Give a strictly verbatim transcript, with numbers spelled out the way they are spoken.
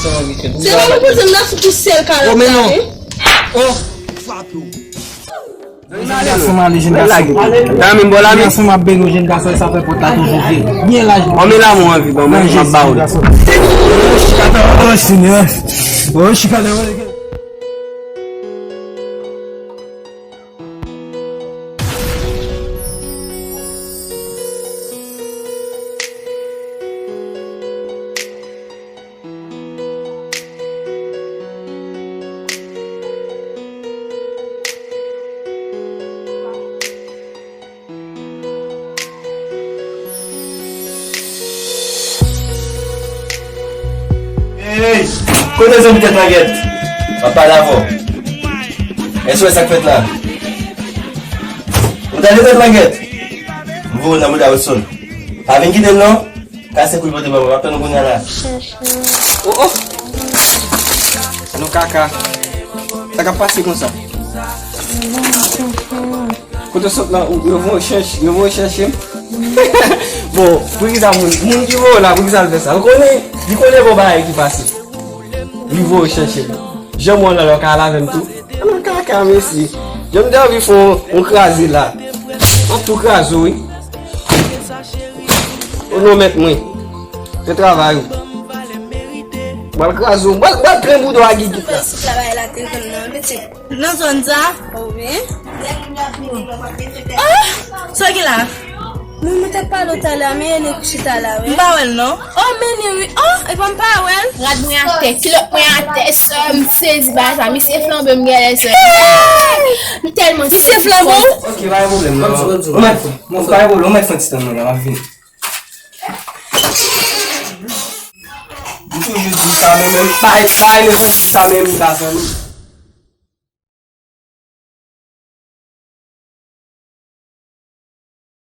Se pa pou kote m nan sou ki sèl kalòt la, wi. Oh. Jèn gason m ale, jèn gason. Dami, m bò la, men. Jèn gason m ap beni w, jèn gason, sa fè pòt la toujou vye. Byen laj. Ban m lamou anvi, ban m, m ap ba w. Oh, Senyè. Oh, Senyè. Hey! Kote zanmi Tèt Langèt? M ap pale avè w. Èske w wè sa k fèt la? Ou tande Tèt Langèt? M voye w nan bouda Wilson. Pa vin kite l non. Kase kou l pote ban mwen, m ap tann ou kounye a la. Oh, oh. Non, kaka. Sa k ap pase konsa? Kote w sot la, ou, yo voye w chèche, yo voye w chèche m? Bon, poukisa moun, moun ki voye w la, poukisa l fè sa? Ou konnen, li konnen gon bagay ki pase. Li voye w chèche m. Jan mwen la, w ka al avè m tou. Nan kaka, mesye. Jan m te anvi fè yon, yon kraze la. M ap tou kraze w, wi. O non, mèt mwen. Fè travay ou. M al kraze w. M al, m al plen bouda w ak gigit la. Isit la, bay la te jwenn nan, pitit. Nan zòn sa? Wi. Ah! Sa ki la? Mwen, mwen te pale w talè a, men Ene kou chita la, wi. M pa wè l, non. Oh, men li, wi. Oh, epa m pa wè l. Rad mwen atè, kilòt mwen atè, sè m sezi ba sa, misye flanbe m genlè sè. M tèlman sezi. Misye flanbe w? Ok, pa gen pwoblèm, non. Ou mèt, pa gen pwoblèm, ou mèt fè ti tan mwen la, m ap vini. M toujou di sa, men menm, pa, pa Ene fè ti sa, men m pa fè m.